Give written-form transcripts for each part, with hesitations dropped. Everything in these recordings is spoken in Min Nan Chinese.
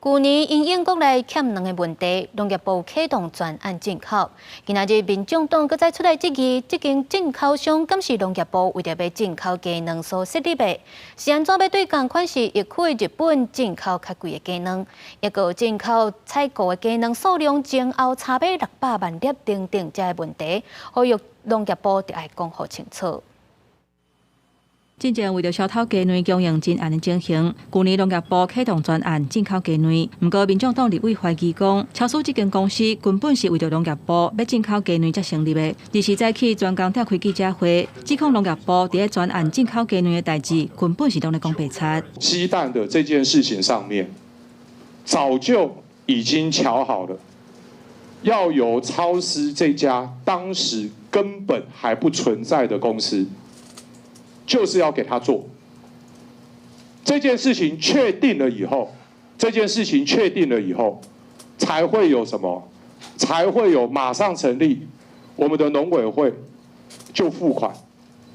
舊年因應國內欠卵的問題，農業部啟動專案進口。今仔日民眾黨閣再出來質疑，這間進口商敢是農業部為著欲進口雞卵所設立的？是按怎欲對仝款是疫區日本進口較貴的雞卵，抑閣進口採購的雞卵數量前後差欲600萬粒等等這个問題，呼籲農業部著愛講予清楚。進前為著消偷雞卵供應真絚的情形，舊年農業部啟動專案進口雞卵。毋過民眾黨立委懷疑講，超市這間公司根本是為著農業部欲進口雞卵才成立的。二是早起專工召開記者會，指控農業部佇咧專案進口雞卵的代誌，根本是攏咧講白賊。雞蛋的這件事情上面，早就已經喬好了，要由超思這家當時根本還不存在的公司，就是要給他做這件事情，確定了以後，這件事情確定了以後，才會有什麼？才會有馬上成立我們的農委會就付款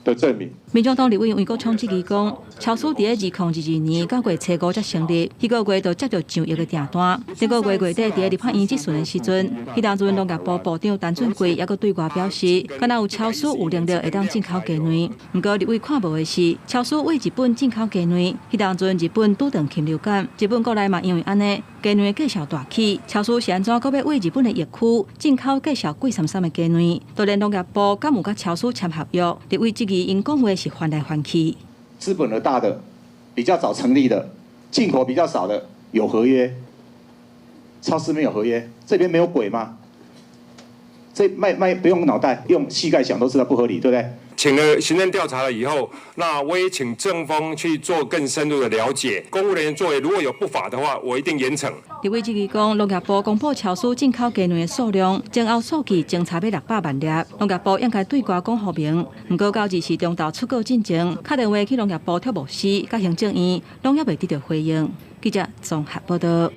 的證明。民眾黨立委黃國昌質疑講，超思佇咧2022年9月初5才成立，彼個月就接著上億的訂單。這個月月底佇咧立法院質詢的時陣，彼當陣農業部部長陳俊貴猶閣對外表示，敢若有超思有能力會當進口雞卵。毋過立委看無的是，超思對日本進口雞卵，彼當陣日本拄著禽流感，日本國內嘛因為按呢雞卵的價數大起，超思是按怎閣欲對日本的疫區進口價數貴參參的雞卵？就連農業部敢有佮超思簽合約？立委質疑𪜶講話是翻來翻去。資本額大的、比較早成立的、進口比較少的有合約，超思沒有合約，這邊沒有鬼嗎？這賣賣不用腦袋，用膝蓋想都知道不合理，對不對？請了行政調查了以後，那我也請政風去做更深入的了解。公務人員作為如果有不法的話，我一定嚴懲。立委質疑講，農業部公布超思進口雞卵的數量，前後數據相差欲600萬粒，農業部應該對外講予明。毋過到二四中晝出稿進前，敲電話去農業部特務司、佮行政院，攏猶未得著回應。記者綜合報導。